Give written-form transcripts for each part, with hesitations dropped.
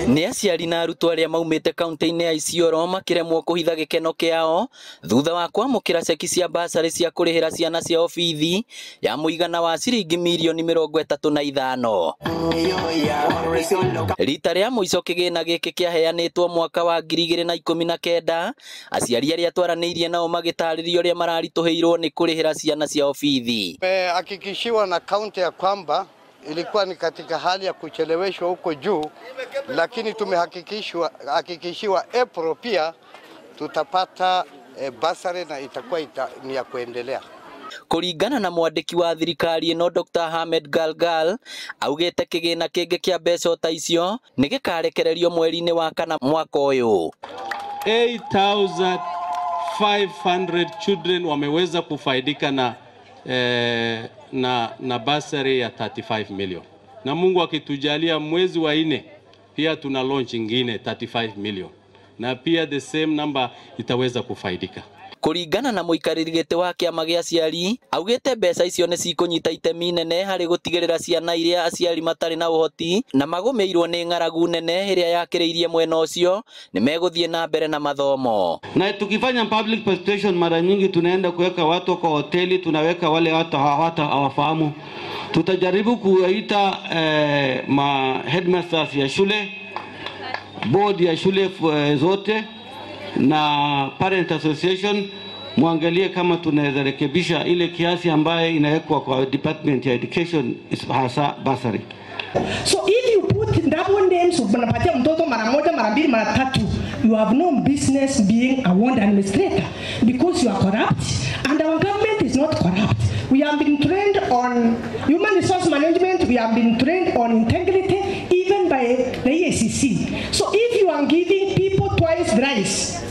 Nĩ aciari na arutwo arĩa maumĩte kaunti-inĩ ya Isiolo makĩremwo kũhitha gĩkeno kĩao thutha wa kwamũkĩra ceki cia basarĩ cia kũrĩhĩra ciana ciao bithi ya mũigana wa ciringi mirioni 35. Rita rĩa mũico kĩgĩna gĩkĩ kĩaheanĩtwo mwaka wa 2019, aciari arĩa twaranĩirie nao magĩtarĩria ũrĩa mararitũhĩirwo nĩ kũrĩhĩra ciana ciao bithi. Tumehakikishiwa na kaunti ya kwamba ilikuwa ni katika hali ya kucheleweshwa huko juu, lakini tumehakikishiwa April pia tutapata basari na itakuwa ni ya kuendelea. Kũringana na mwandĩki wa thirikari ĩno Dr. Ahmed Galgal augĩte kĩgĩna kĩngĩ kĩa mbeca ta icio nĩ gĩkarekererio mweri-inĩ wa kana mwaka ũyũ. 8500 children wameweza kufaidika na basari ya 35 million. Na Mungu akitujalia mwezi wa 4 pia tuna launch ingine 35 million. Na pia the same number itaweza kufaidika. Kũringana na mũikarĩri gĩtĩ wa kĩama gĩa aciari augĩte mbeca icio nĩ cikũnyita itemi nene harĩ gũtigĩrĩra ciana iria aciari matarĩ na ũhoti na magũmĩirwo nĩ ng'aragu nene ĩrĩa yakĩrĩirie mwena ũcio nĩ megũthiĩ na mbere na mathomo. Na tukifanya public participation mara nyingi tunaenda kuweka watu kwa hoteli, tunaweka wale watu hawafahamu. Tutajaribu kuwaita ma headmasters ya shule, board ya shule zote na parent association, muangalie kama tunaweza rekebisha ile kiasi ambaye inawekwa kwa department ya education hasa basari. So if you put double names unapatia mtoto mara moja, mara mbili, mara tatu, you have no business being a ward administrator because you are corrupt, and our government is not corrupt. We have been trained on human resource management, we have been trained on integrity even by the EACC. So if you are giving people twice rice,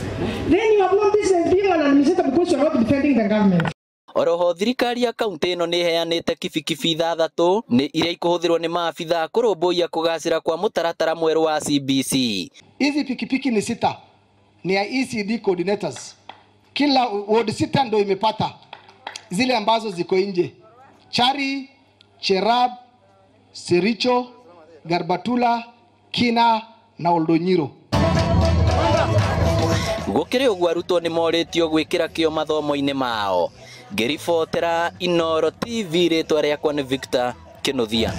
then you have no business being an administrator because you are not defending the government. Oroho thirikari ya kaunti ĩno nĩ ĩheanĩte kibikibi 6 nĩ iria ikũhũthĩrwo nĩ maabithaa kũrũmbũiya kũgacĩra kwa mũtaratara mwerũ wa CBC. Hizi pikipiki ni 6, ni ya ECD coordinators. Kila ward 6 ndio imepata, zile ambazo ziko nje: Chari, Cherab, Sericho, Garbatula, Kina na Oldonyiro. Gũkĩrĩ ũguo arutwo nĩ morĩtio gwĩkĩra kĩo mathomo-inĩ mao. Ngĩribotera Inooro TV, rĩtwa rĩakwa nĩ Victor Kĩnuthia.